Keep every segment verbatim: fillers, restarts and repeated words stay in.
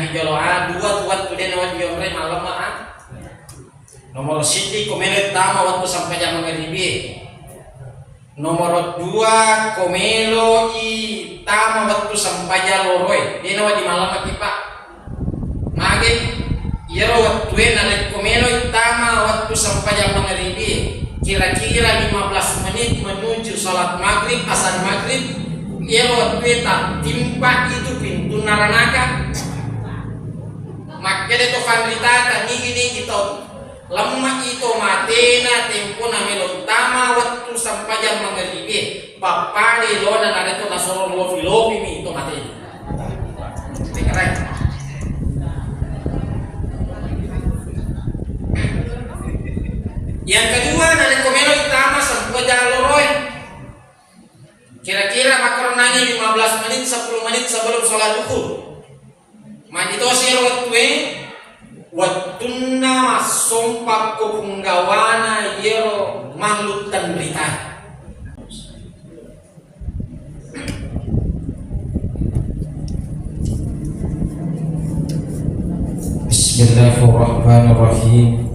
Jolo a dua tu wettu de' nawedding yonroi mallemma a. Nomoro siddi, ko melo tama wettu sempajang mangaribie. Nomoro dua, ko meloi tama wettu sempajang loroe, de' nawedding mallemma ki, Pak. Mage, iyaro wettue narekko meloi tama wettu sempajang mangaribie, kira-kira lima belas menit menuju salat maghrib, azan maghrib, iyaro wettue tattimpa itu pintunna ranaka. Makkeda to fanritata, nigi-nigi to lemma ito matena tempona melo tama wettu sempajang mangaribie, pappada lona narekko nasoro lopi-lopimi ito matena. Dengerai. Yang kedua, narekko melo tama sempajang loroe, kira-kira makkoronnangi lima belas menit, sepuluh menit sebelum sholat duhur. Magi tosi ero wettue, wettunna massompa ko punggawana iyaro makhluk tenrita. Bismillahirrahmanirrahim.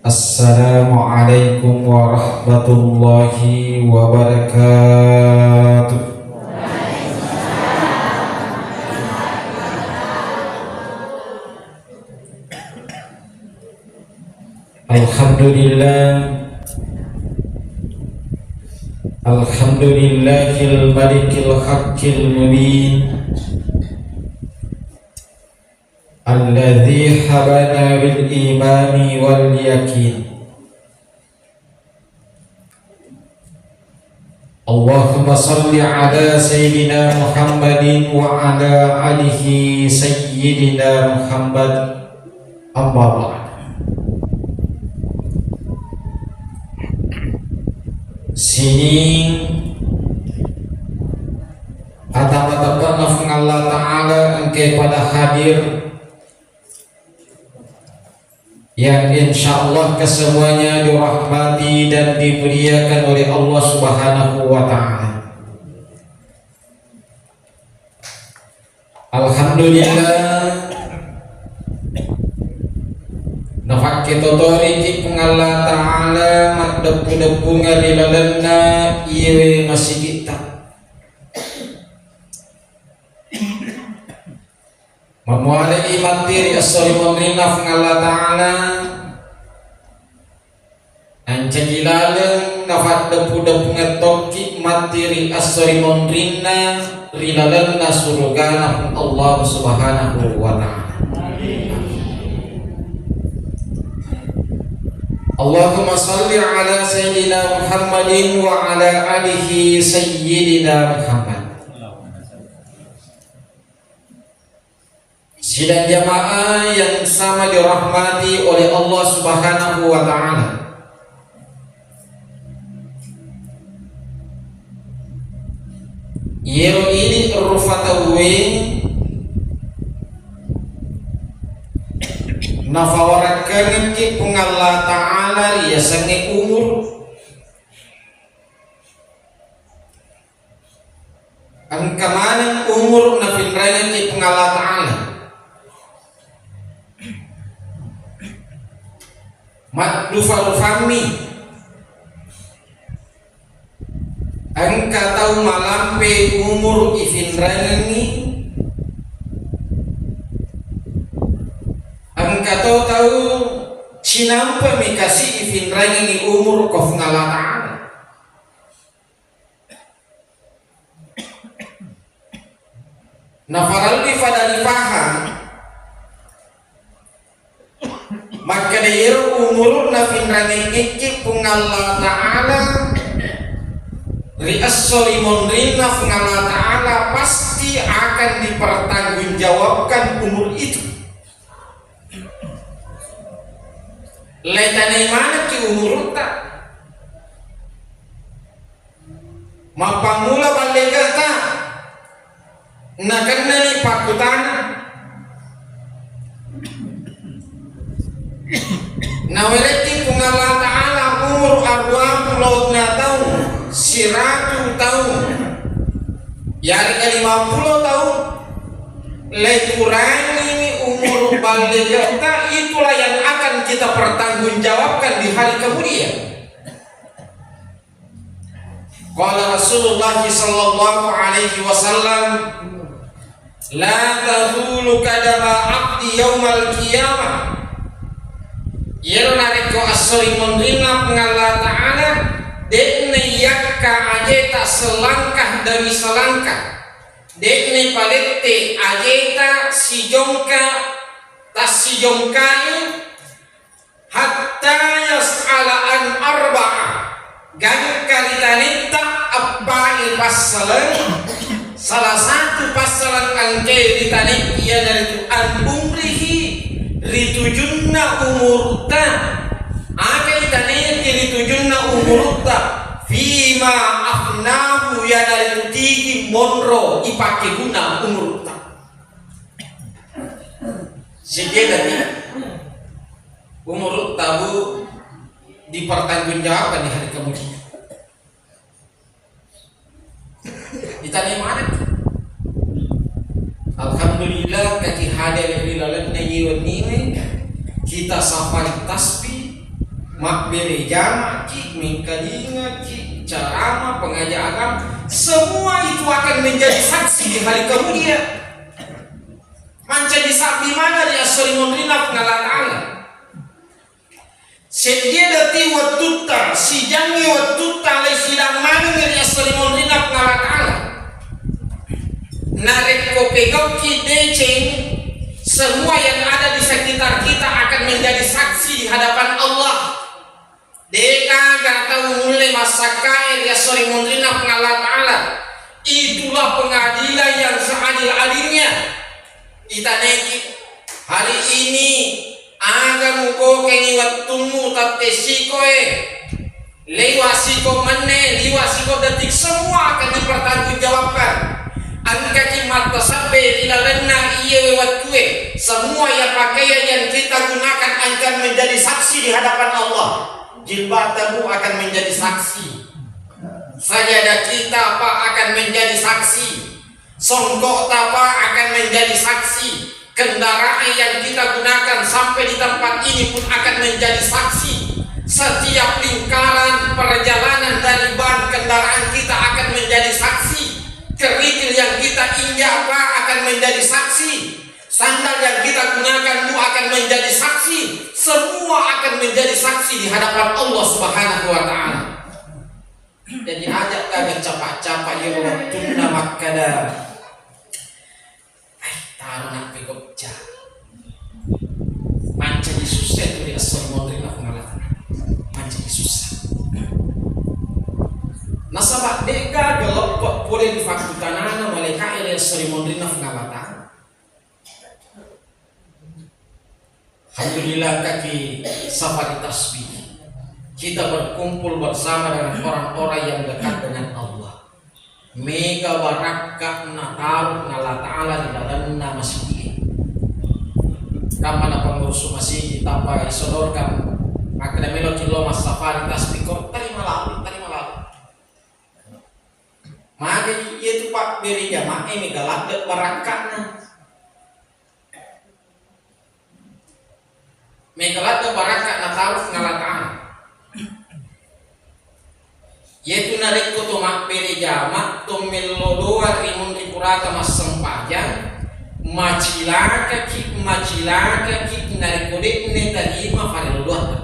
Assalamualaikum warahmatullahi wabarakatuh. Alhamdulillah. Alhamdulillahil malikil haqqil mubin. Alladzi habana bil imani wal yakin. Allahumma salli ala sayyidina Muhammadin wa ala alihi sayyidina Muhammad. Amma ba'd. Sining ata mateppe'na Puang Allah Ta'ala engkae pada hadir, yang insya Allah kesemuanya dirahmati dan dimuliakan oleh Allah Subhanahu wa Ta'ala. Alhamdulillah, nafakketotoriki Puang Allah Ta'ala maddeppu-deppunga ri lalenna iyewe masigitta. Mamualei matti ri esso rimonrinna Puang Allah Ta'ala, ancaji laleng nafaddeppu-deppungeng tokki matti ri esso rimonrinna ri lalenna surugana Puang Allah Subhanahu wa Ta'ala. Allahumma salli ala Sayyidina Muhammadin wa ala alihi Sayyidina Muhammad. Sidang jamaah yang sama dirahmati oleh Allah Subhanahu wa Ta'ala. Iyero idi rufa tauwe nafawarakkangenki Puang Allah Ta'ala riyasengnge umur. Engka maneng umur nafinrengekki Puang Allah Ta'ala. Maddufa-rufammi. Engka tau malampe umur ifinrengengi. Engka to tau cinampami kasi ifinrengengi umur ko Puang Allah Ta'ala. Nafarelli fada rifahang, makkeda iyaro umuru'na finrangengngekki Puang Allah Ta'ala ri esso rimonrinna Puang Allah Ta'ala pasti akan dipertanggungjawabkan umur itu. Laitanai manekki umurutta. Mappammula ballegata, nakennani pakkutana. Nawerekki Puang Allah Ta'ala umur aruwampulo taung, siratu taung. Yarega lima puluh tahun, le kurangi umur balligetta, itulah yang akan kita pertanggungjawabkan di hari kemudian. Qala Rasulullah sallallahu alaihi wasallam, "La tazulu qadama abdi yaumal qiyamah." Iyaro narekko esso ri munrinna Puang Allah Ta'ala, de'na iyakka ajeta selangkah demi selangkah, de'na palette ajeta sijongka tassijongkai, hatta yas'ala an arba'a, gangka ritanetta eppa'i passaleng. Salah satu passaleng engkae ritanekki iyanaritu an umrihi, ritujunna umurutta. Aga itanekki ritujunna umurutta? Fima afnahu, iyanaritu tigi monro ipakkeguna umurutta. Sejeda ti umurutta, Bu, dipertanggungjawabkan di hari kemudian. Ditanya mana? Alhamdulillah, kaki hadir ri lalenna iye wenniwe, kita safari tasbih, mabbere jamaki, mengkalingaki, ceramah, pengajaran, semua itu akan menjadi saksi di hari kemudian. Mancaji sabbi maneng ri esso ri munrinna Puang Allah Ta'ala. Seddie dati wettutta, sijangngi wettutta, le sidang maneng ri esso ri munrinna Puang Allah Ta'ala. Narekko pegauki deceng, semua yang ada di sekitar kita akan menjadi saksi di hadapan Allah. De'gaga tau nulle massakkae ri esso ri munrinna Puang Allah Ta'ala. Itulah pengadilan yang seadil-adilnya. Itaneki, hari ini aga mubokengi wettummu tette sikoe, liwa siko menne, liwa siko detik, semua akan dipertanggungjawabkan. Engkaki mattasabbe ri lalenna iyewe wettue, semua yang pakaian yang kita gunakan akan menjadi saksi di hadapan Allah. Jilbab tamu akan menjadi saksi. Sajadah kita, Pak, akan menjadi saksi. Songkok ta, Pak, akan menjadi saksi. Kendaraan yang kita gunakan sampai di tempat ini pun akan menjadi saksi. Setiap lingkaran perjalanan dari ban kendaraan kita akan menjadi saksi. Kerikil yang kita injak, Pak, akan menjadi saksi. Sandal yang kita gunakan, Bu, akan menjadi saksi. Semua akan menjadi saksi di hadapan Allah Subhanahu wa Ta'ala. Jadi, aja' gaga capa-capa iyaro wettunna makkeda, "Ai, taro nappi gocca." Mancaji sussa itu di esso monrinna Puang Allah Ta'ala. Mancaji sussa. Nasaba' de'gaga leppe' pole ri fakkutanana malaeka'e ri esso monrinna Puang Allah Ta'ala. Alhamdulillah, kaki safari tasbih. Kita berkumpul bersama dengan orang-orang yang dekat dengan Allah. Mega barakka' nataro Allah Ta'ala di dalamna masjid. Kamma na pengurus masjid, tanpa disodorkan, makkeda meloki lo massafari tasbih, ko terima lalu, terima lalu. Maka iya tu, Pak, beri jamaah ini galak dek barakka'na. Mega ladde barakka' nataro Puang Allah Ta'ala. Iyetu narekko to mabbere jama, to mello doang ri munri purata massempajang, macilakaki, macilakaki narekko de'ne tarima farello doatta.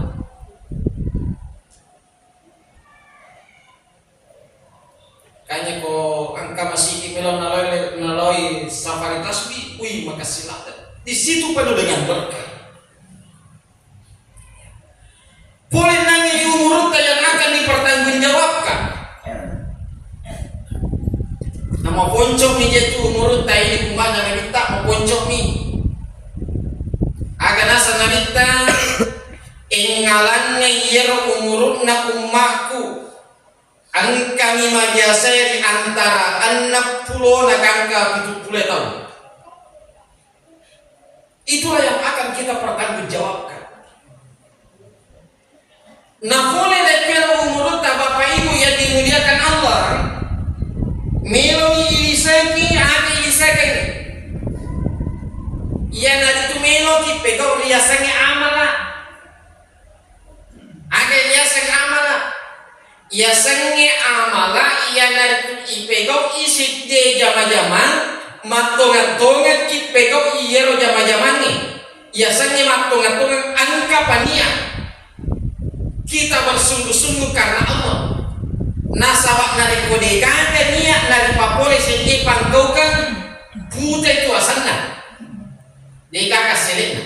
Kanya ko engka masigi melo naloi, naloi safari tasbih, wih, makasih ladde. Di situ penuh dengan berkah. Pole nangi umurutta yang akan dipertanggungjawabkan. Namaponcokmi jetu umurutta ini, kumana Nabitta, maponcokmi. Aga nasa Nabitta, engngalanne iyaro umurunna ummaku. Engkami mabiasae ri antara enneng pulo na gangka pitu pulo taung. Itulah yang akan kita pertanggungjawabkan. Napole leppero umurutta Bapak Ibu yang dimuliakan Allah, meloi ilisa Ki aga isekengngi? Iyanaritu meloki pegau riasengnge amala. Aga riaseng amala? Iyasengnge amala iyanaritu ipegau'i sidde jama-jamang, mattonga-tongakki pegau'i iyaro jama-jamangnge. Iyasengnge mattonga-tongeng engka pania kita bersungguh-sungguh karena Allah. Nasaba narekko degaga niat naripapole seddi panggaukeng, buta itu asenna. Degaga selena.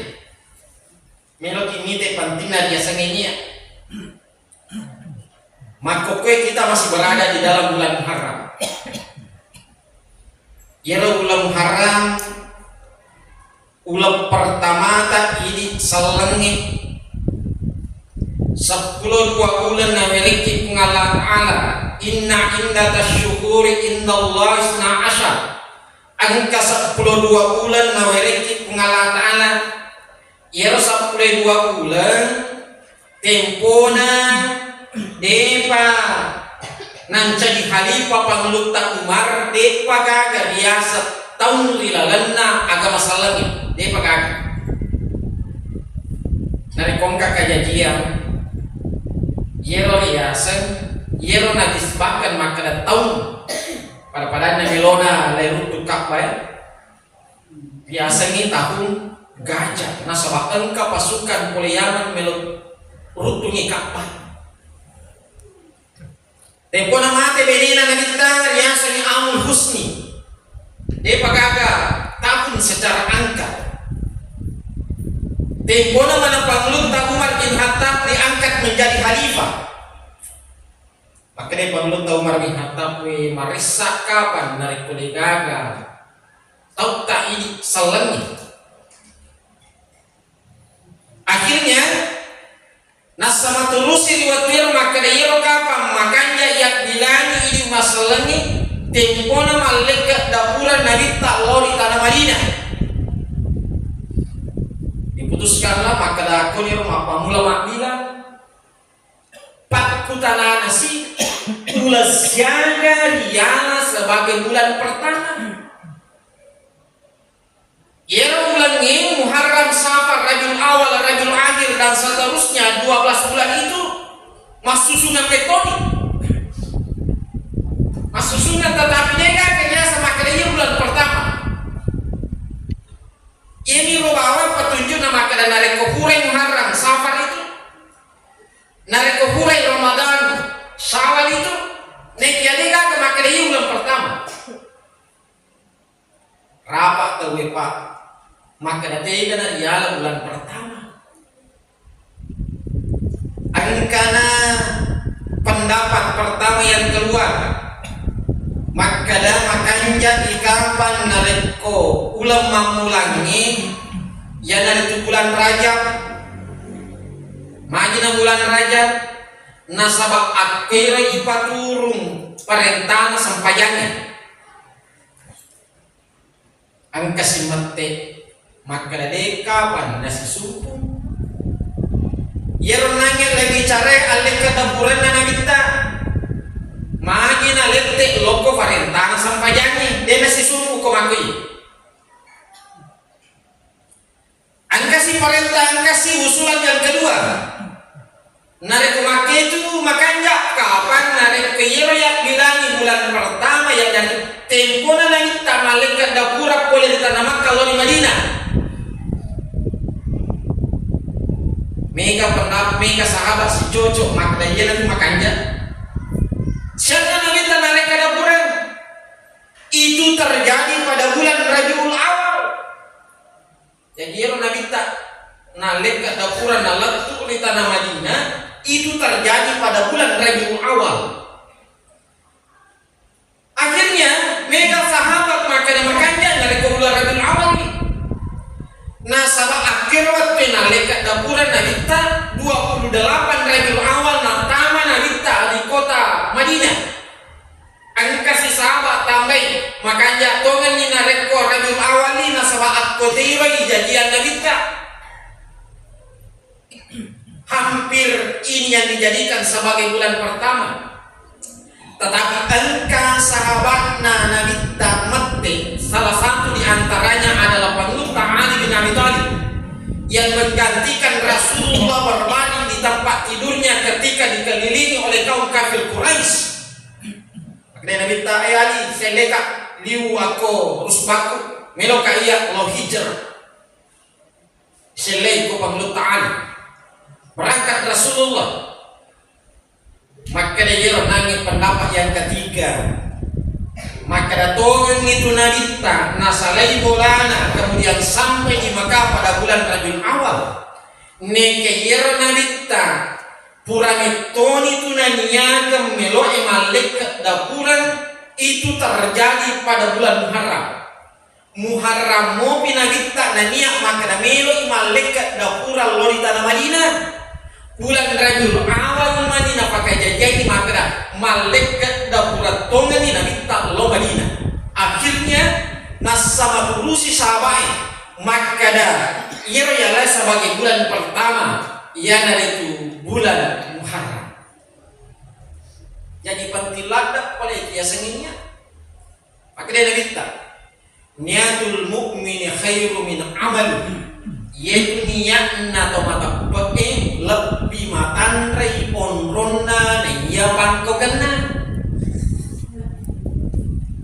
Meloki mite pentingna riasengnge niat. Makkokkoe kita masih berada di dalam bulan Muharram. Iyaro bulan Muharram, uleng pertamata idi sellengnge. Seppulo dua uleng nawerekki Puang Allah Ta'ala. Inna iddatasyuhuri indallahi isna asyar. Engka seppulo dua uleng nawerekki Puang Allah Ta'ala. Iyaro seppulo dua uleng tempona depa nancaji khalifah Pangulutta Umar, depa gaga riaseng taung ri lalenna agama sellengnge, depa gaga. Narekko engka kajajiang, iyaro riaseng, iyaro nadisbahkan makkeda taung, pada-padanna melona lairuttu Ka'bah e. Riasengngi tahung gajah, nasaba engka pasukan pole Yaman melo ruttungngi Ka'bah. Tempona mate benena Nabitta riasengngi Amul Husni. Depa gaga tahun secara angka. Tempona maneng Pangulutta Umar bin Khattab diangkat menjadi khalifah. Makkedai Pangulutta Umar bin Khattab, we, maressa kapang narekko degaga tautta idi sellengngi. Akhirnya, nassa maturusi ri wettuero makkeda, iyaro kapang makanja iyabbilangi idi umma sellengngi, tempona mallekka dapuran Nabitta lao ri tana Madinah. Diputuskanlah makkeda, akkoniro mappammula mabbilang. Pakkutananasi, uleng siaga riala sebagai bulan pertama. Iyaro ulengnge Muharram, Safar, Rabiul Awal, Rabiul Akhir, dan seterusnya, dua belas bulan itu massusungan mettoni. Massusungan, tetapi degaga biasa makkeda iya bulan pertama. Iyami ro bawang petunjukna makkeda narekko purai Muharram, Safar itu, narekko purai Ramadan, Syawal itu, nekia degaga makkeda iya bulan pertama. Rapa tauwe, Pak, makkeda tegana riala bulan pertama. Engkana pendapat pertama yang keluar, makkeda makanja i kapang narekko uleng mammulangnge, iyanaritu bulan Rajab. Majina bulan Rajab, nasaba akkoiro ipaturung parentana sempajangnge. Engkasi mette makkeda de kapang nasisumpu. Iyaro nangnge le bicarai allekka dapurenna Nabitta, magi nalette lokko parentana sempajangnge, de nasisumpu ko makkoi. Engkasi parenta, engkasi usulan yang kedua. Narekko makketu makanja kapang, narekko iyaro yabbilangi bulan pertama, yagani tempona Nabitta mallekka dapuran pole ri tana Makkah lao ri Madinah. Mega pernah, mega sahabat sicocok makkeda iyanatu makanja. Siapa Nabitta nallekka dapuran? Itu terjadi pada bulan Rabiul Awal. Jadi, iyaro Nabitta nallekka dapuran nalettu ri tana Madinah, itu terjadi pada bulan Rabiul Awal. Akhirnya, mega sahabat makkeda makanja narekko bulan Rabiul Awal ni. Nasaba akhir wettu nallekka dapuran Nabitta, dua puluh delapan Rabiul Awal nattama Nabitta di kota Madinah. Engkasi sahabat tambai, makanja tongenni narekko Rabiul Awal ni nasaba akkotiroi jajian Nabitta. Hampir ini yang dijadikan sebagai bulan pertama. Tetapi engka sahabatna Nabitta Salah satu di antaranya adalah Pangulutta Ali bin Abi Thalib yang menggantikan Rasulullah berbaring di tempat tidurnya ketika dikelilingi oleh kaum kafir Quraisy. Makkedai Nabitta, "Eh Ali, selleka liu akko rusbakku, meloka iya lo hijrah." Sellei ko Pangulutta Ali. Berangkat Rasulullah. Makkeda iyaro nangnge pendapat yang ketiga. Makkeda tongengngi tu Nabitta nasalai bolana, kemudian sampai di Mekah pada bulan Rabiul Awal. Neke iyaro Nabitta pura mettoni tu naniakeng meloe mallekke dapureng, itu terjadi pada bulan Muharram. Muharram mopi Nabitta naniak makkeda melo'i mallekke dapureng lo ri tana Madinah. Bulan Rabiul Awal mani napakajajiangngi makkeda mallekke dapureng tongenni Nabitta lo Madinah. Akhirnya nassa maturusi sahabae makkeda iyaro yalai sebagai bulan pertama, iyanaritu bulan Muharram. Jadi penting ladde pole yasengnge niat. Makkeda Nabitta, "Niatul mu'mini khairu min amalihi." Iyatu niatna to mateppe'e lebbi matanrei onronna naiya pangkokenna.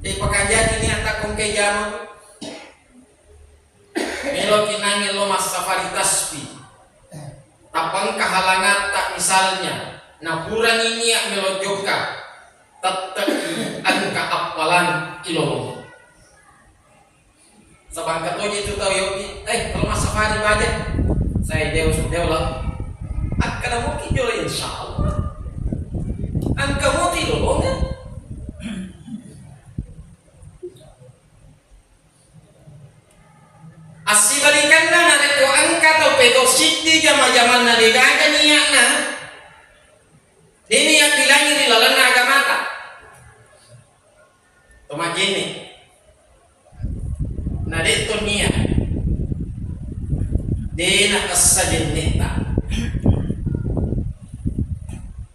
Jadi, pakajani niatta ko engkai jama. Meloki nangnge lo massafari tasbih. Tappa engka halangatta, misalnya, napurani niat melo jokka, tette'i engka appalang ilolongnge. Saba engka toje tu tau yobbi, "Eh, kalau massafari baja." Saya dewa, dewa lah. Akkeda moki jolo, insya Allah. Engka moti ilolongnge. Assibalikanna, narekko engka tau peto siddi jama-jamanna degaga niatna, de niat bilangi ri lalenna agamata. To majjenne, na de to niat, de na essa jennetta.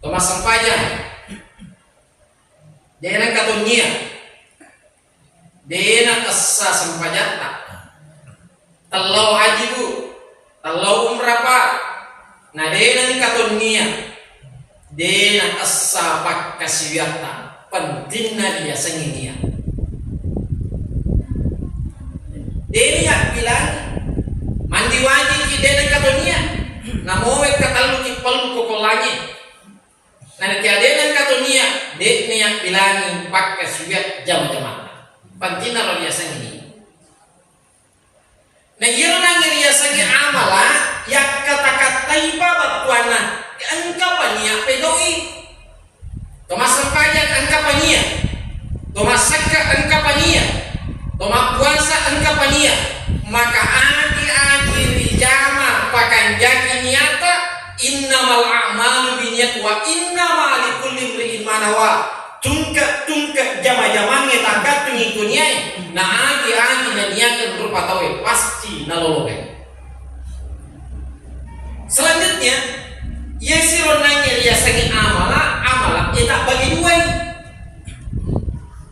To massempajang, de na engka to niat. De na essa sempajatta. Tellau haji, Bu, tellau umrah, Pak. Na de na engka to niat, de na essa pakkasiwiatta. Pentingna riasengnge niat. De niat bilang mandi wajibki, de na engka to niat. Namo wekka tellu ki pellu ko kollangnge. Narekko de na engka to niat, de niat bilangi pakkasiwiang jama-jamanna. Pentingna ro riasengnge niat. Na iyaro nangnge riasengnge amala, yakkata-katai pa battuanna, engkapa niat pegau'i. To massempajang engkapa niat. To massekka engkapa niat. To mappuasa engkapa niat. Maka agi-agi rijama pakanjaki niatta, innamal a'malu binniyat wa innama likulli imri'in ma nawa. Tungke-tungke jama-jamangnge taggattungi ko niae, na agi-agi naniakeng rupa tauwe pasti nalolongeng. Selanjutnya, yasiro nangnge riasengnge amala, amala e tabbagi duai.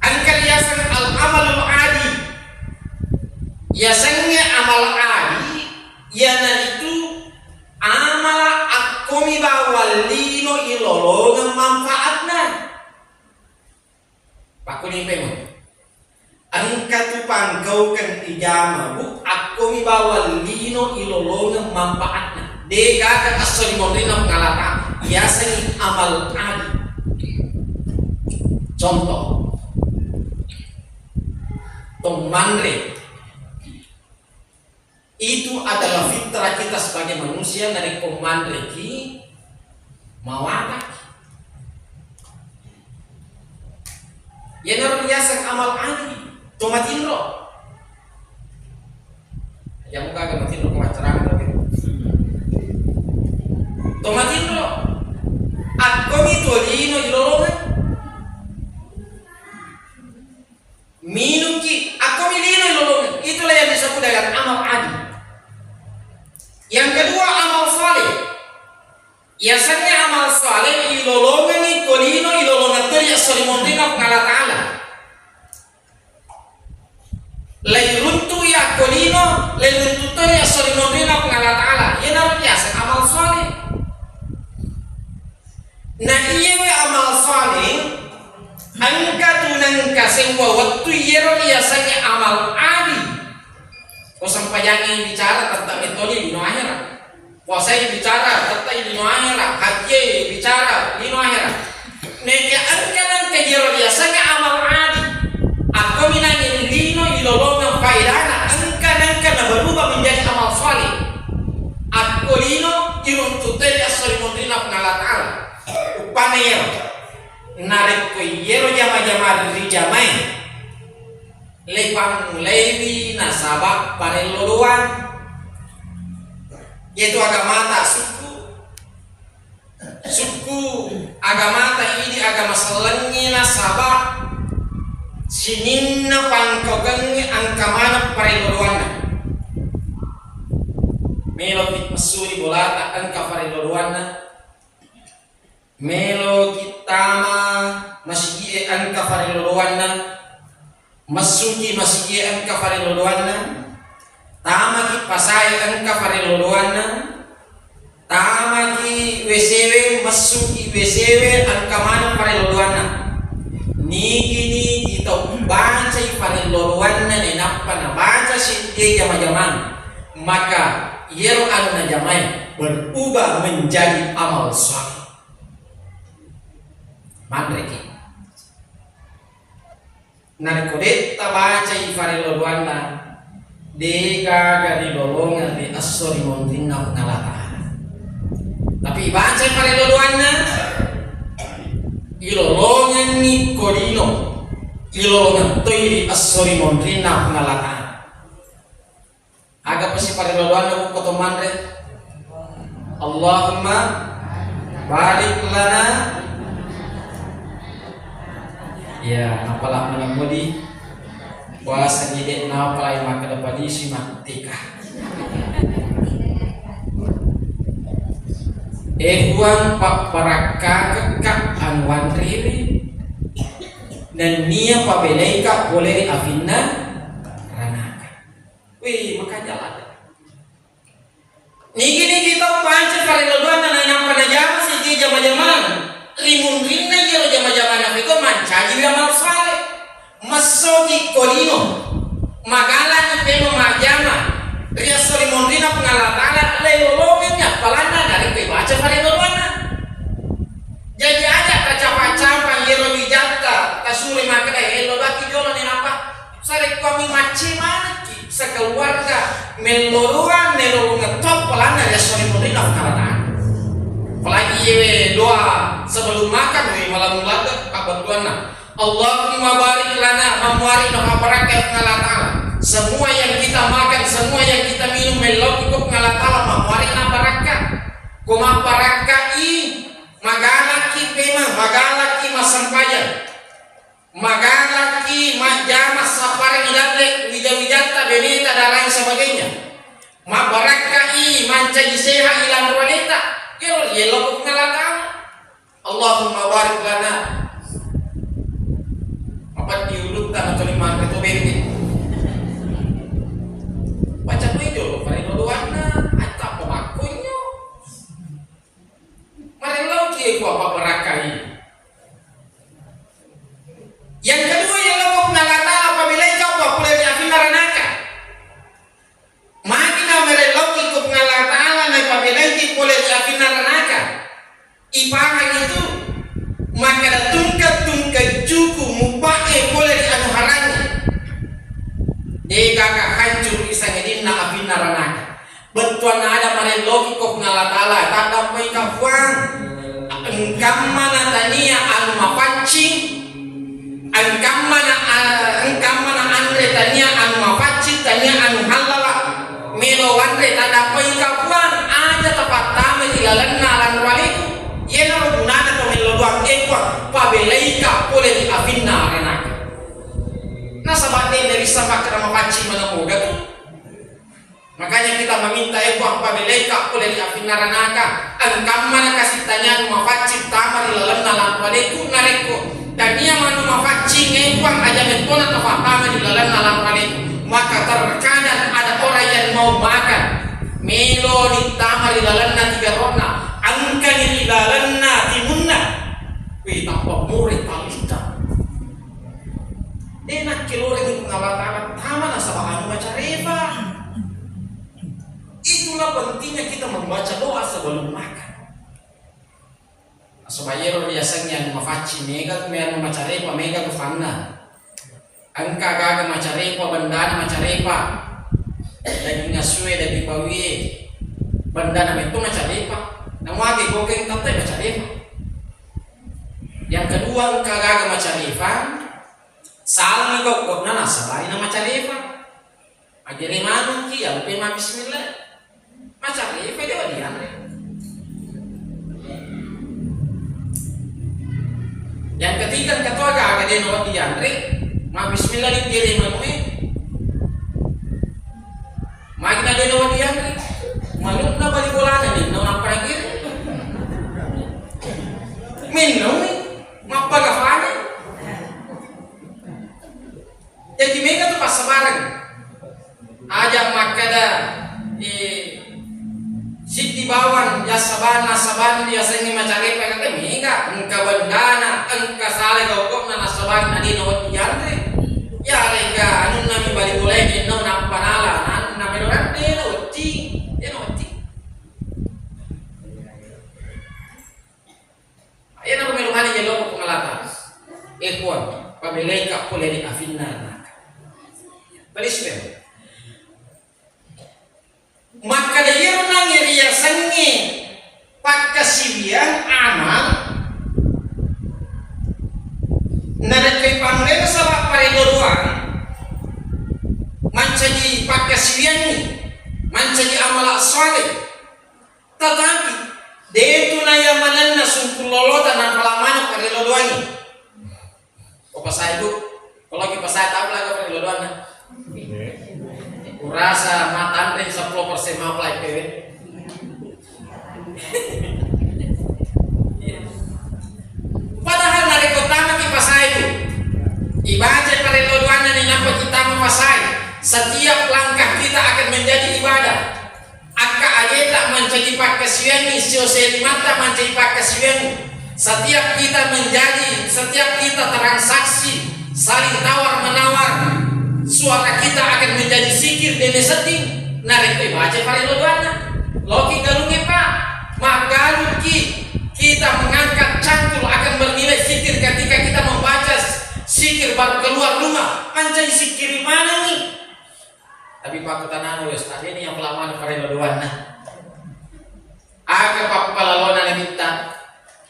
Engka riaseng al-amalul adi. Yasengnge amal adi, iyanaritu amala akkomi bawang lino ilolongeng manfaatna. Pakkuni pemo. Engka tu pangkaukeng ijama, Bu, akkomi bawang lino ilolongeng manfaatna. De gaga esso ri monrinna Puang Allah Ta'ala, yasengngi amal adi. Contoh, to manre. Itu adalah fitrah kita sebagai manusia, narekko manreki, mawataki. Iyanaro riaseng amal adi, to matinro. Jamu gaga matinro ko maccarama tapi. To matinro. Akkomi to lino ilolongeng. Minungki, akkomi lino ilolongeng. Itulah yang disebut dengan amal adi. Yang kedua, amal saleh. Yasengnge amal saleh ilolongengngi ko lino, ilolongeng to ri esso ri monrinna Puang Allah Ta'ala. Leluntu to ri esso ri monrinna Puang Allah Ta'ala, iyanaro riaseng amal saleh. Na iyawe amal saleh, engka tu nengka sewwa wettu iyaro riasengnge amal adi. Ko sempajangnge bicara tentang metode lino akhirat. Puasai bicara, tettai lino akhirat, hajjie bicara, lino akhirat. Neke engka nengka jero riasengnge amal adi. Akko minangi lino ilolongeng faedana, engka nengka naberubah menjadi amal saleh. Akko lino iruntutai esso ri monrinna Puang Allah Ta'ala. Uppanna iyaro. Narekko iyaro jama-jama rijamai, lepammulaiwi nasaba parello doang. Yetu agamata sukku, sukku agamata idi agama sellengngi nasaba sininna pangkaukengngi engka maneng parello doanna. Meloki messuri bolata engka parello doanna. Meloki tama masigi'e engka fareloloanna, messuki masigi'e engka fareloloanna, tamaki pasae engka fareloloanna, tamaki W C W, messuki W C W engka maneng fareloloanna. Nigi-nigi tau bacai fareloloanna nainappa nabaca siddi jama-jamang, maka iyaro anu najamae berubah menjadi amal saleh. Manreki. Narekko de' tabacai fareloloanna, de' gaga rilolongeng ri esso ri monrinna Puang Allah Ta'ala. Tapi bacai fareloloanna, ilolongengngi ko lino, ilolongeng toi ri esso ri monrinna Puang Allah Ta'ala. Aga pasi pareloloanna bukko to manre? Allahumma barik lana. Ya, apala mengemudi puasa gede napa lai makkeda padisi mattika. Eh, Puang, papparakkakekka anu wanriwi, nennia pabelaika pole ri afinna ranaka. Wih, makanya ladde. Nigi-nigi tau panci fareloloanna nainappa najama siji jama-jamang. Ri munrinna iyaro jama-jamang nafiko mancaji amal saleh. Messoki ko lino. Magalani pema majjama. Ri esso ri munrinna Puang Allah Ta'ala, lelolongengngi appalanna narekko ibaca fareloloanna. Jaji aja tacapa-capa iyaro wijatta, tasuroi makkeda, "Eh, lo daki jolo nenapa." Sarekkuami macce manekki sekeluarga mello doang, mello ngetop pelanna ri esso ri munrinna Puang Allah Ta'ala. Apalagi iyewe doa sebelum makan, we malam ladde pabbettuanna. Allahumma barik lana, mammuari na barakka Puang Allah Ta'ala. Semua yang kita makan, semua yang kita minum, mello ko Puang Allah Ta'ala, mammuari na barakka. Ko mabbarakkai, magalaki pema, magalaki massempajang. Magalaki majjama sapparengngi dalle, wija-wijatta, beneta, dan lain sebagainya. Mabbarakkai mancaji sehat ilanro aleta. Ero yello ko Puang Allah Ta'ala. Allahumma barik lana. Apa diulutta atau lima atau bende. Baca tu itu, pada doanna, atau apa makonyo. Marellau ki ku apa barakai. Yang kedua, yang loko Puang Allah Ta'ala apabila ikau apa pole di afinna ranaka. Magi na marellau ki ku Puang Allah Ta'ala na apabila iki pole di afinna ranaka. Ipahang itu, maka da tungke-tungke juku mupae pole di anu harangi. Dega ka hancur isangedinna afinna ranaka. Bettuanna ada marelloki ko Puang Allah Ta'ala, taddampai ka Puang. Engkammana tania anu mapaccing, engkammana, engkammana anre tania anu mapaccing, tania anu hallala. Melo wanre taddampai ka Puang, aja tapattama di lalenna lanro aleku. Yenaro gunana to melo doang, eh Puang, pabelaika pole di afinna ranaka. Nasaba de nabissa makkeda mapaccing mana moga tu. Makanya kita meminta, eh Puang, pabelaika pole ri afinna ranaka. Engkammana kasittaniang mapaccing tama ri lalenna lanro aleku, narekko tania manu mapaccing, eh Puang, aja mettona tafattama ri lalenna lanro aleku. Maka terkadang ada ri lalenna tiga ronna, engkani ri lalenna timunna. Wih, tappa mure talitta. De' nakkelorengngi Puang Allah Ta'ala tama nasaba anu macarepa. Itulah pentingnya kita membaca doa sebelum makan. Nasaba iyaro riasengnge anu mafaccing, mega, me anu macarepa, mega rupanna. Engka gaga macarepa, bendana macarepa. Daging asue, daging bawie, bendana metto macarepa. Namuage gokeng tettai macarepa. Yang kedua, engka gaga macarepa, salami gokko'na nasaba na macarepa. Agere manukki, allupai mabbismillah. Macarepa de' wedding dianre. Yang ketiga, engka to aga-aga de' nawedding dianre, mabbismillah digere manu'e. Magi na de' nawedding dianre? Manukna bali bolana ni, nappa nagere. Minnauni, mappagafani. Jaji mega tu passabareng. Aja makkeda, eh, siddi bawang, ya sabana, sabana, ya sengi macarepa, kata mega, engka bendana, engka sale gokko'na, nasabana, na de' nawedding dianre. Ya rega, anunna mi bali bolai, no, nappa nala, nanna melo, de' nawedding, de' nawedding. Iyanaro melo maneng jelo ko Puang Allah Ta'ala. Eh, Puang, pabelaika pole ri afinna anaka. Please, Ben. Makkeda iyaro nangnge riasengnge pakkasiwiang amal, narekko ipamulai nasaba parello doang, mancaji pakkasiwiangngi, mancaji amala saleh. Tetapi, de'tu nayamanenna sungkung lolota napala maneng parello doangngi. Ko pasai, Bu, ko loki pasai, tau laga parello doanna. Kurasa matanre seppulo persen mapalai pewe. Padahal narekko tamaki pasai, Bu, ibaca parello doanna ni nappa kita mapasai, setiap langkah kita akan menjadi ibadah. Akka ajeta mancaji pakkasiwiangngi, sio selimatta mancaji pakkasiwiangngi. Setiap kita menjadi, setiap kita transaksi, saling tawar menawar, suara kita akan menjadi zikir dene sedding. Narekko ibaca parello doanna, loki galungnge, Pak, maggalungki kita mengangkat cangkul akan bernilai zikir ketika kita membaca zikir baru keluar rumah, mancaji zikir manengngi. Tapi pakkutanana, wes, tadini yang pelamana parello doanna. Aga pappalalona Nabitta?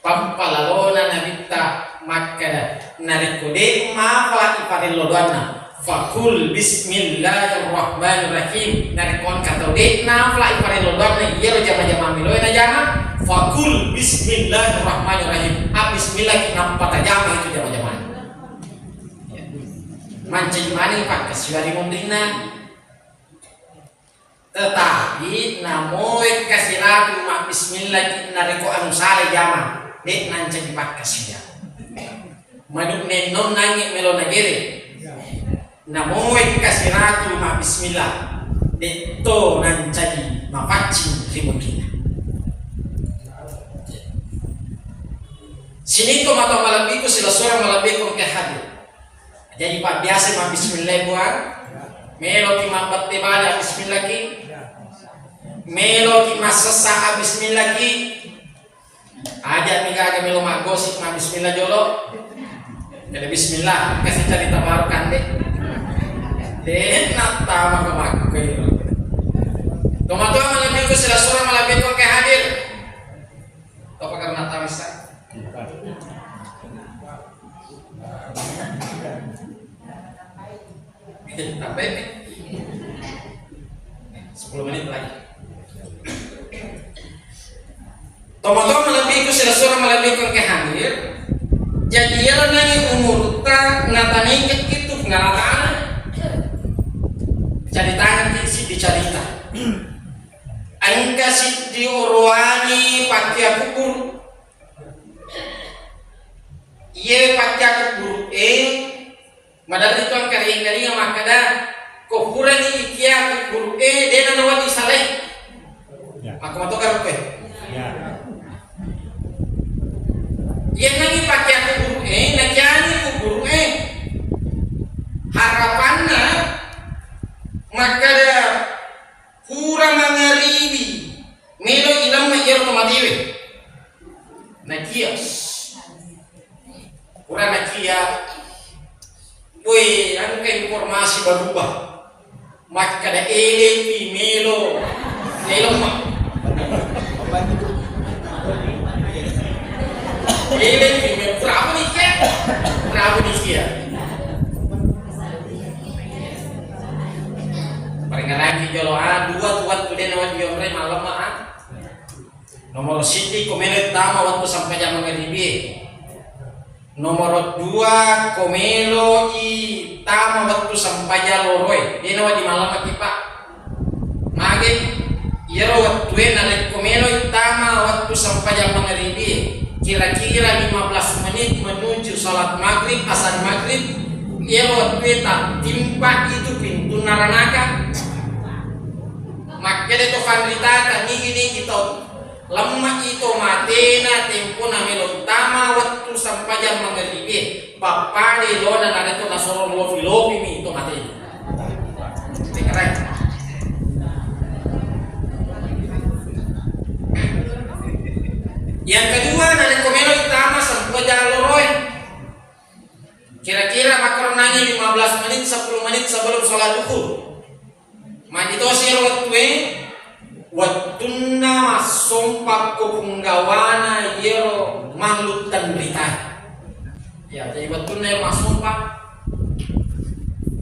Pappalalona Nabitta makkeda, narekko de' mapalai parello doanna, fakul bismillahirrahmanirrahim. Narekko engka tau de' napalai parello doanna, iyaro jama-jama meloe najama, fakul bismillahirrahmanirrahim. Ah, bismillah ki nappa tajama itu jama-jama. Mancaji maneng pakkasiwiang ri munrinna. Tetapi namoe kasiratu mabbismillah ki narekko anu sala jama, de' nancaji pakkasiwiang. Manu nennong nangi melo nagere. Namoe kasiratu mabbismillah, de' to nancaji mapaccing ri munrinna. Sining tomatoa malebbiku silessureng malebbiku engka hadir. Jaji pabbiasa mabbismillah, Puang. Meloki mabbette bale, bismillah ki. Meloki massessa, bismillah ki. Aja mi gaga melo maggosip, mabbismillah jolo. Jadi bismillah, kasih cerita baru kande. De' nattama ke makku. Tomatoa malebbiku silessureng malebbiku engka hadir. Topa karena tawissa. Tambahin nih. Sepuluh menit lagi. Tomatoa malebbiku silessureng malebbiku engka hadir. Jadi iyaro nangi umurutta natanengkekki tu ngarana. Caritangekki siddi carita. Engka siddi orowane pakkea kuburu. Iye pakkea kuburu e, maderri tu engkalinga-kalinga makkeda, ko purani ikia kuburu e, dena nawedding salai. Ya. Makko matoka Makkeda, pura mangaribi melo ilemma iyaro to matewe. Nakia. Pura nakia. Woi, engka informasi berubah. Makkeda elepi melo ilemma. Elepi melo. Pura apa nih, Kak? Pura apa nih, Kak? Paringerangki jolo, ah, dua tu wettu de' nawedding yonroi malemma, ah. Nomoro siddi, ko melo tama wettu sempajang mangaribi. Nomoro dua, ko melo i tama wettu sempajang loroe, de' nawedding malemmaki, Pak. Mage, iyaro wettue narekko melo i tama wettu sempajang mangaribi, kira-kira lima belas menit menuju salat maghrib, azan maghrib, iyaro wettue tattimpa itu pintunna ranaka. Makkeda to fanritata, nigi-nigi to lemma i to matena tempona melo tama wettu sempajang mangaribi, pappada lona narekko nasoro lopi-lopimi to matena. Keren. Yang kedua, narekko melo i tama sempajang loroe, kira-kira makkoronnangi lima belas menit, sepuluh menit sebelum sholat duhur. Magi tosi ero wettue, wettunna massompa ko punggawana iyero makhluk tenrita. Ya, jadi wettunna ero massompa,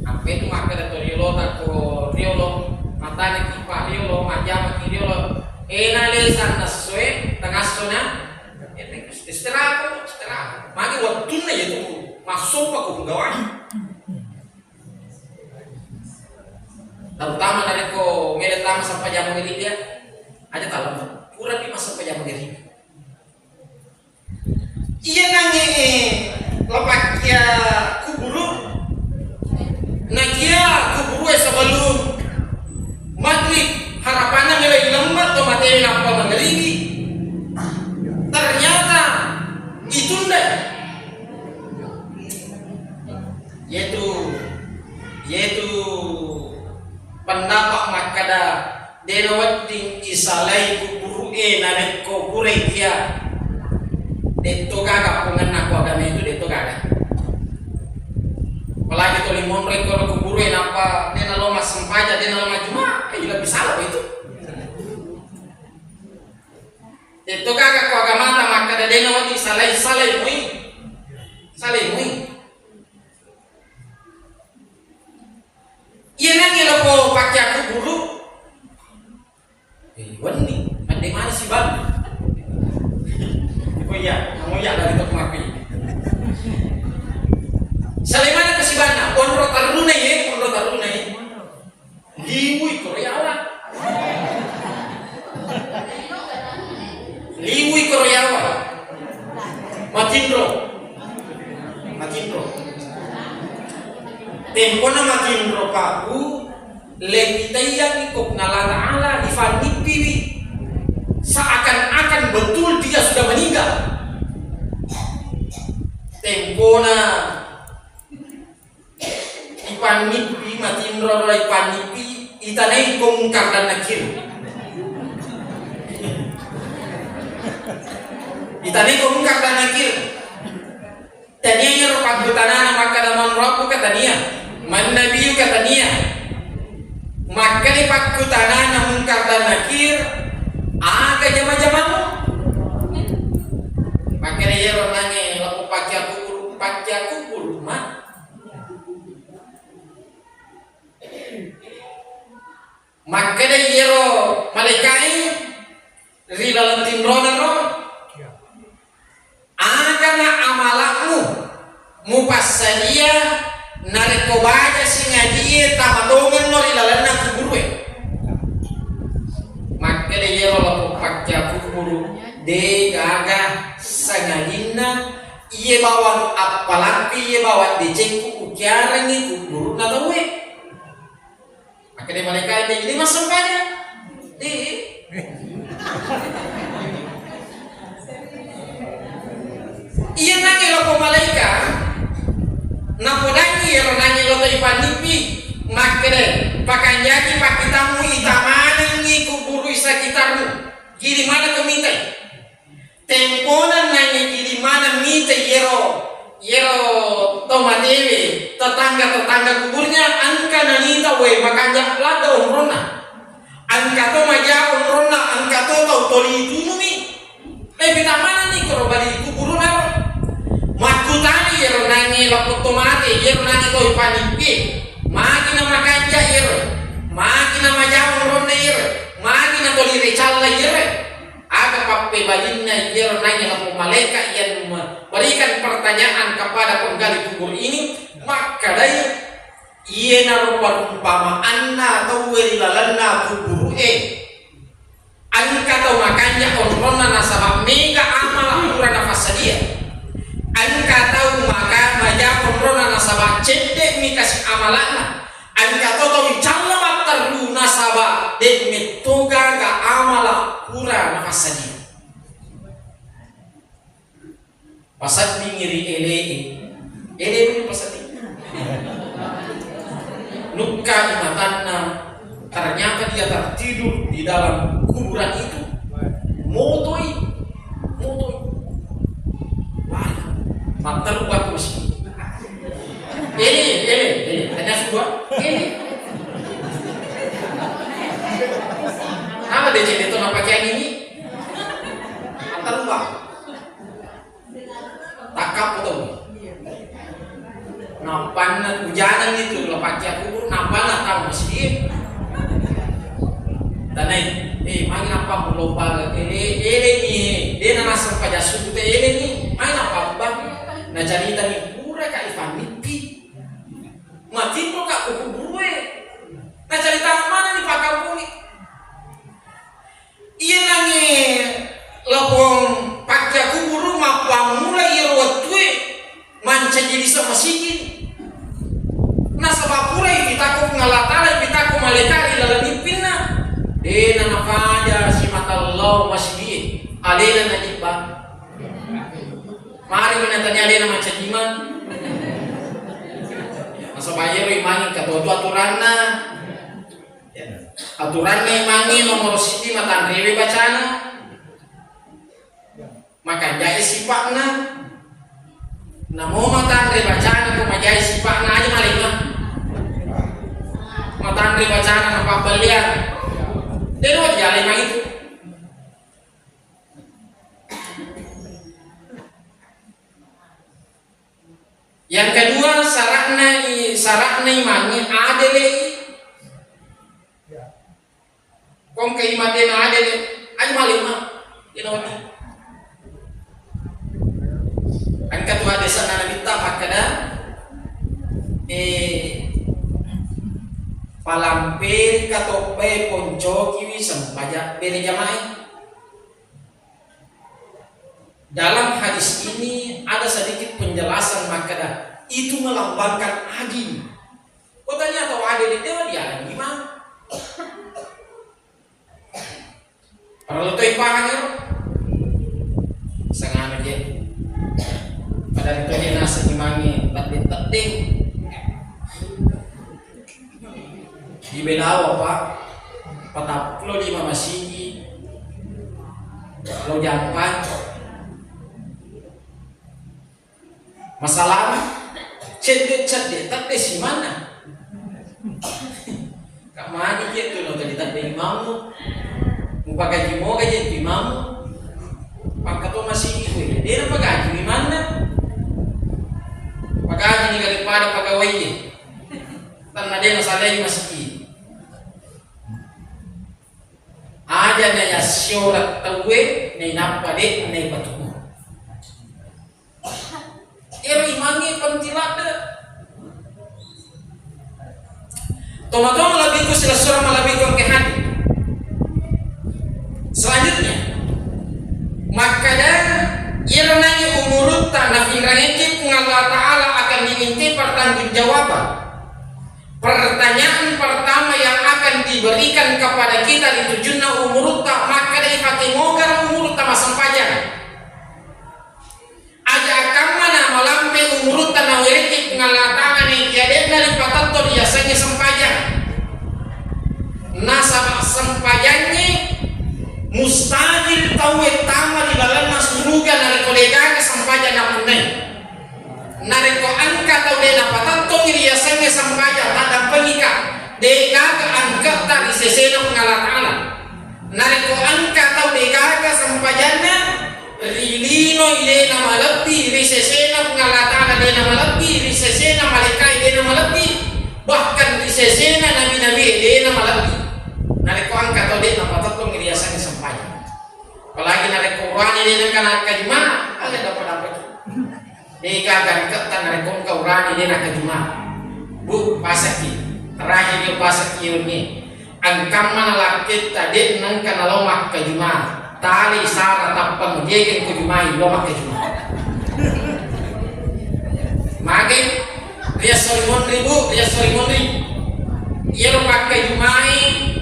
ampe tu makkeda to riolota ko riolo, matane ki pa riolo, majjama ki riolo, ena lesan nassoe, tangassona, istirahat, istirahat. Magi wettunna iyatu massompa ko punggawana. Terutama narekko melo tama sempajang mangaribi, aja talem. Purani massempajang mangaribi. Iya nange lapakkia kuburu. Nakia kuburu sebelum maghrib, harapanna melo ilemma to mate nappa mangaribi. Ternyata itunda. Yetu, yetu pendapat makkeda de' nawedding isalai kuburu'e narekko puraiki ya. De' to gaga pongenna ko agama itu, de' to gaga. Apalagi tuli monro ko kuburu'e nappa de' nalo massempajang, de' nalo majjuma, eh, lebih salah itu. De' to gaga ko agamata makkeda de' nawedding isalai, salai mui. Salai mui. Iya nange loko pakkia kuburu. Eh, wenni, ande mana si bang? Oh iya, kamu iya dari tok mapi. Salai mana ke si bang? Onro taruna ye, onro taruna ye. Liwui koro yawa. Liwui koro yawa. Matinro. Matinro. Tempona matinro paku, lepitaiyangi ko Puang Allah Ta'ala, ifannippiwi. Seakan-akan betul dia sudah meninggal. Tempona Ipannippi, matinroro ipannippi, itanai ko Mungkar dan Nakir. Itanai ko Mungkar dan Nakir. Tania iyaro pakkutanana makkeda, "Man rabbuka?" Tania. "Man nabiyuka?" Tania. Makkeda pakkutanana Mungkar dan Nakir, "Aga jama-jamamu?" Makkeda iyaro nange, "Lappo pakkia kuburu, pakkia kuburu, Ma." Makkeda iyaro malaikae ri laleng tinrona ro, "Agana amala'mu mupassadia narekko baja singadie tama tongenno ri lalenna kuburue?" Makkeda iyaro lappo pakkia kuburu, "De gaga sangadinna iye bawang appalakku, iye bawang decekku ukiarengngi kuburu'na tauwe." Makkeda malaikae, "De, de massempajang." De. Iya nange loko malaika, napodangi iyaro nange lota ipannippi, makkeda, "Pakan Yaki pakkitammu ita manengngi kuburu sekitarmu. Gili maneng ko mitai. Tempona nangnge gili maneng mitai yero, yero to matewe, tetangga-tetangga kuburnya engka nanita we makanja ladde onronna. Engka to maja onronna, engka to tau toli tunumi. Lebi tamanenni koro bali kuburunaro. Makkutani yero nangnge lappo to mate, yero nangnge to ipanippie. Magi na makanja yero. Magi na maja onronna yero. Magi na toli recalla yero. Aga pappebalinna yero nangnge lappo malaeka yang memberikan pertanyaan kepada penggali kubur ini, makkedai, iyanaro perumpamaanna tauwe ri lalenna kuburu'e. Engka tau makanja onronna nasaba mega amala pura nafassadia. Engka tau maka maja onronna nasaba cedde'mi kasi amala'na. Engka to tau icalla matterru nasaba de metto gaga amala pura nafassadia. Paseddingngi ri ele'e. Ele dulu pasedding. Nukka matanna, ternyata dia tertidur di dalam kuburan itu. Motoi, motoi. Wah, matteru aku masih. Ele, ele, ele. Ada dua. Ele. Apa dia jadi itu? Apa kayak gini? Matteru aku. Takkappo tau. Nappanna ujananni tu, lapacca kubur, nappanna tau masigi. Tanai, eh, magi nappa muloppa, ele-, elengi, eh, dena naseng pajassu tu te elengi, magi nappa bang. Nacaritani pura ka ifannitti. Matinro ka kubure. Nacarita mana ni pakampuni. Iyanangnge lapong pakkakuburu mappammula iyaro wettue mancaji lise masigi. Nasaba purai pitakko Puang Allah Ta'ala, pitakko malaeka ri laleng ippinna. Dena nafaja simata lao masigi. Alena najibba. Mari menatanya alena mancaji imang. Nasaba iyaro imang engka to aturanna. Aturanna imangnge nomoro siddi matanrewe bacana, makanjai sipa'na. Namo matanre bacana ko majai sipa'na aja malima. Matanre bacana napabbelliang. Dero jale mangitu. Yang kedua, syaratna i-, syaratna imangnge adele i. Kongka imang dena adele, aja malima. Dena wani. Engka tu hadisna Nabitta makkeda, eh, palamperi katobbae poncokiwi sempaja bere jamae. Dalam hadis ini ada sedikit penjelasan makkeda itu melambangkan adil. Ko tania tau adil, dewa dia lagi mah. Perlu tu ipahang ya. Sengana je. Pada itu je nasi imangi tadi tadi. Di Belawa, Pak, patappulo lima masigi lo jampa. Masalahna, cedde-cedde, tedde simana. Kak magi je tu lo tadi tedde imammu. Mupagaji moga je tu imammu. Pakkato masigi kue, dena pagaji imanna. Pagaji ni daripada pagawai. Tanna dena salai masigi. Aja na yassiora tauwe, nainappa de naipatuku. Ero imangnge penting ladde. Toma-toma malebbiku silessureng malebbiku engke hadir. Selanjutnya, makkada iyaro nangi umurutta nafinrangekki Puang Allah Ta'ala akan dimintai pertanggungjawaban. Pertanyaan pertama yang akan diberikan kepada kita di tujunna umurutta, makkada ipake mogara umurutta massempajang. Aja akkammana malampe umurutta nawerekki Puang Allah Ta'ala naikiya de'na ripatetto riasengnge sempajang. Nasaba sempajangnge mustahil tauwe tama ri lalenna suruga narekko degaga sempajang napunnai. Narekko engka tau de napatettongi riasengnge sempajang, taddampengika, degaga engkata ri sesena Puang Allah Ta'ala. Narekko engka tau degaga sempajanna, ri lino de namalebbi, ri sesena Puang Allah Ta'ala de namalebbi, ri sesena malaikae de namalebbi, bahkan ri sesena nabi-nabi de namalebbi. Narekko engka tau de napatettongi riasengnge sempajang. Apalagi narekko urane de nengka nakkajuma, aga dapat-dapat. Degaga engkata narekko engka urane de nakkajuma. Bu, pasakki. Terakhir yo pasakki wenni. Engkamma nalakketta de nengka nalo makkajuma. Tali sara tappa mujegeng ko jumai lo makkajuma. Mage riassori monri, Bu, riassori monri. Iyaro makkajumai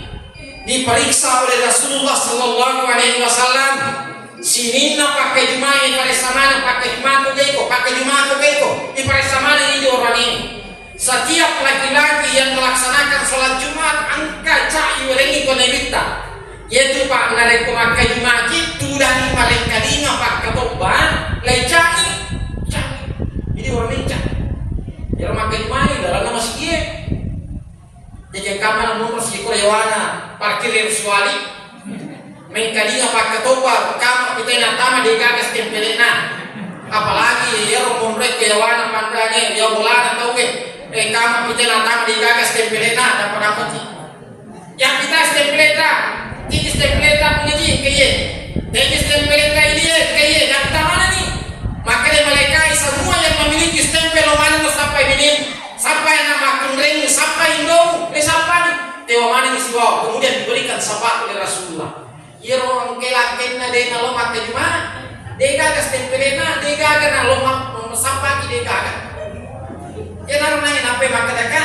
diperiksa oleh Rasulullah sallallahu alaihi wasallam. Sininna pakkajumai, iparessa maneng pakkajumako gaiko, pakkajumako gaiko, iparessa maneng idi orane. Setiap laki-laki yang melaksanakan sholat Jumat engka cai werengi ko nabitta. Yaitu, Pak, narekko makkajumaki tudang parengkalinga pakkatobba, lai cai, cai. Jadi orang mencak. Iyaro makkajumai dalam masjid. Jaji engkamma monro sikoro yawana parkir ero siwali. Mengkalinga pakkatobba, kama pitena tama degaga stempelena. Apalagi iyaro monro ke yawana panrane, ya bolana tauwe. Eh, kama pitena tama degaga stempelena, dapat-dapati. Yang kita stempeleta, tigi stempeleta pengaji, keye. Tigi stempeleta ini, keye. Yang kita mana nih? Makanya malaikat semua yang memiliki stempel lo mana lo sampai minim. Sappai anak makkunreng, sappai indomu, eh, sappani. Tewa manengi sibawa, kemudian diberikan syafaat oleh Rasulullah. Iyaro engke lakkenna de nalo makkajuma, degaga stempelena, degaga nalo mak-, sappaki degaga. Iyanaro nae nappai makkadaka,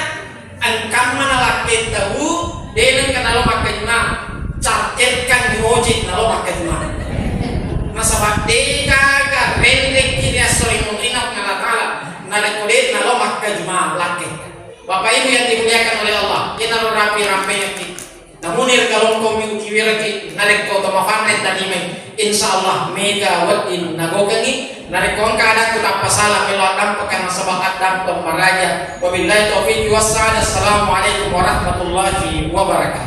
engkamma nalakketta bu, de nengka nalo makkajuma, cakkekkanni ojek nalo makkajuma. Nasaba degaga renrekki ri esso ri munrina Puang Allah Ta'ala. Narekko de nalo makkajuma lakke. Bapak Ibu yang dimuliakan oleh Allah, iyanaro rapi rampengekki. Namuni ri kalongkomi ukiwiraki, narekko to mafanre tanimai, insya Allah mega wedding nagokengi. Narekko engka adakku tappa sala, melo addampekang nasaba addampeng maraja. Wabillahi taufiq wassa'adah. Assalamualaikum warahmatullahi wabarakatuh.